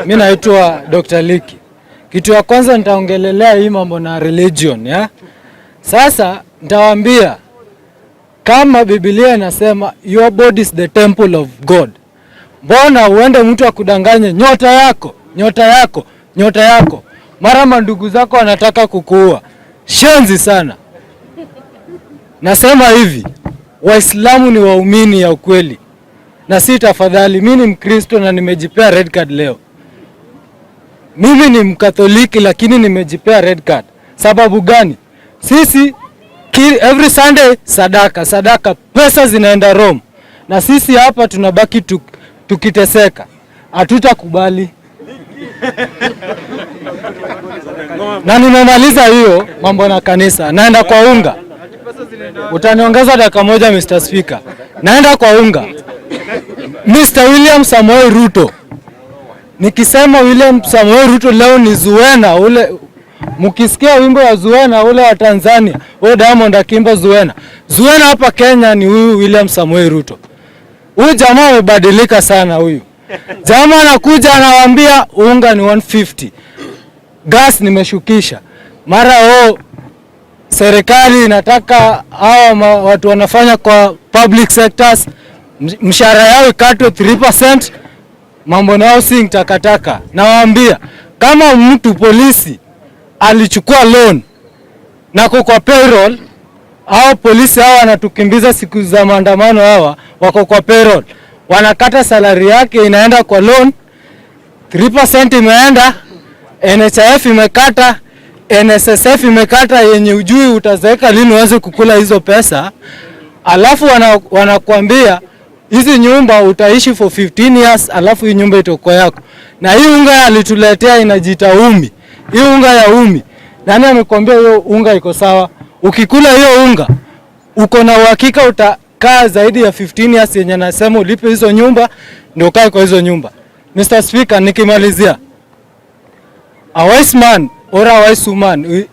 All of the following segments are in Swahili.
Mi naitwa Dr. Liki. Kitu ya kwanza nitaongelelea hii mambo na religion ya. Sasa nitawaambia kama Biblia inasema your body is the temple of God. Mbona uende mtu akudanganye nyota yako, nyota yako, nyota yako, mara mandugu zako wanataka kukuua? Shenzi sana. Nasema hivi, Waislamu ni waumini ya ukweli na si tafadhali. Mi ni Mkristo na nimejipea red card leo. Mimi ni Mkatholiki lakini nimejipea red card. Sababu gani? Sisi every Sunday sadaka, sadaka, pesa zinaenda Rome na sisi hapa tunabaki tukiteseka. Hatutakubali. Na nimemaliza hiyo mambo na kanisa, naenda kwa unga. Utaniongeza dakika moja, Mr. Speaker. Naenda kwa unga. Mr. William Samoei Ruto. Nikisema William Samoei Ruto leo ni Zuena ule, mkisikia wimbo wa Zuena ule wa Tanzania, huyo Diamond akiimba Zuena. Zuena hapa Kenya ni huyu William Samoei Ruto. Huyu jamaa amebadilika sana huyu. Jamaa anakuja anawaambia unga ni 150. Gas nimeshukisha. Mara o serikali inataka hawa watu wanafanya kwa public sectors mshahara yao ikatwe 3%, mambo na housing takataka. Nawaambia kama mtu polisi alichukua loan na kwa payroll, au polisi hawa wanatukimbiza siku za maandamano, hawa wako kwa payroll, wanakata salary yake inaenda kwa loan, 3% imeenda, NHIF imekata, NSSF imekata, yenye ujui utazeeka lini uanze kukula hizo pesa, alafu wanakuambia hizi nyumba utaishi for 15 years, alafu hii nyumba itakuwa yako. Na hii unga alituletea inajiita umi, hii unga ya umi, nani amekwambia hiyo unga iko sawa? Ukikula hiyo unga uko na uhakika utakaa zaidi ya 15 years yenye nasema ulipe hizo nyumba ndio ukae kwa hizo nyumba. Mr. Speaker, nikimalizia, a wise man or a wise woman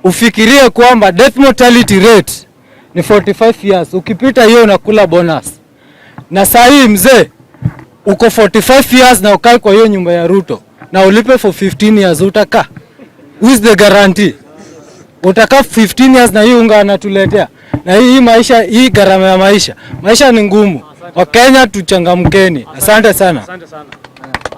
ufikirie kwamba death mortality rate ni 45 years. Ukipita hiyo unakula bonus. Na saa hii mzee uko 45 years na ukae kwa hiyo nyumba ya Ruto na ulipe for 15 years, utakaa? Who is the guarantee? Utakaa 15 years na hii unga anatuletea na hii maisha, hii gharama ya maisha, maisha ni ngumu. Wakenya tuchangamkeni. Asante sana. Asante sana.